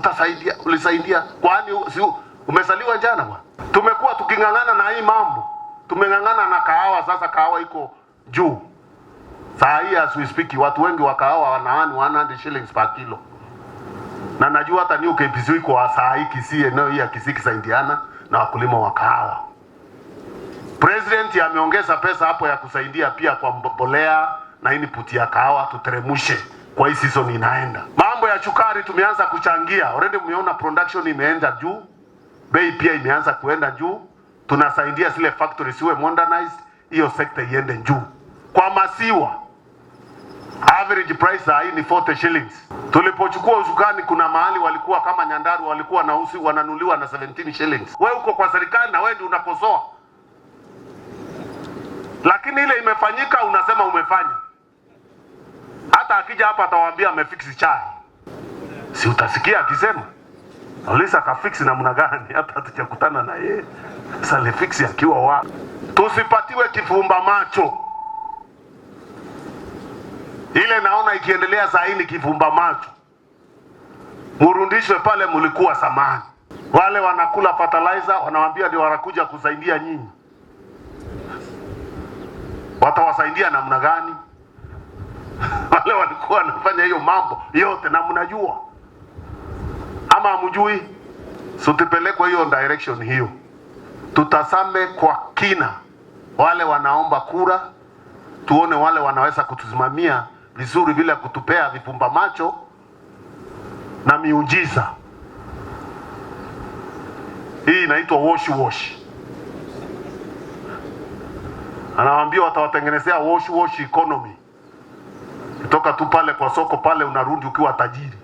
Tutasaidia, ulisaidia kwani si umesaliwa jana bwana? Tumekuwa tuking'ang'ana na hii mambo, tumeng'ang'ana na kahawa. Sasa kahawa iko juu saa hii as we speak, watu wengi wa kahawa wana earn 100 shillings per kilo, na najua hata New KPC iko saa hii Kisii, eneo hii ya Kisii kisaidiana na wakulima wa kahawa. President ameongeza pesa hapo ya kusaidia pia kwa mbolea na input ya kahawa, tuteremushe kwa hii season inaenda. Mambo ya sukari tumeanza kuchangia already, mmeona production imeenda juu, bei pia imeanza kuenda juu. Tunasaidia zile factories ziwe modernized, hiyo sekta iende juu. Kwa maziwa average price saa hii ni 40 shillings. Tulipochukua usukani, kuna mahali walikuwa kama Nyandarua walikuwa nausi wananuliwa na 17 shillings. Wewe uko kwa serikali na wewe ndio unakosoa, lakini ile imefanyika unasema umefanya. Hata akija hapa atawaambia amefix chai, si utasikia akisema Nauliza kafix namna gani? Hata hatujakutana na yeye. Sasa alifix akiwa wapi? Tusipatiwe kifumba macho. Ile naona ikiendelea saa hii ni kifumba macho. Murudishwe pale mulikuwa zamani. Wale wanakula fertilizer wanawaambia ndio wanakuja kusaidia nyinyi. Watawasaidia namna gani? Wale walikuwa wanafanya hiyo mambo yote na mnajua ama hamjui? So tupelekwe hiyo direction hiyo, tutazame kwa kina wale wanaomba kura, tuone wale wanaweza kutusimamia vizuri bila kutupea vifumba macho na miujiza. Hii inaitwa wash wash. Anawaambia watawatengenezea wash wash economy. Kutoka tu pale kwa soko pale unarudi ukiwa tajiri.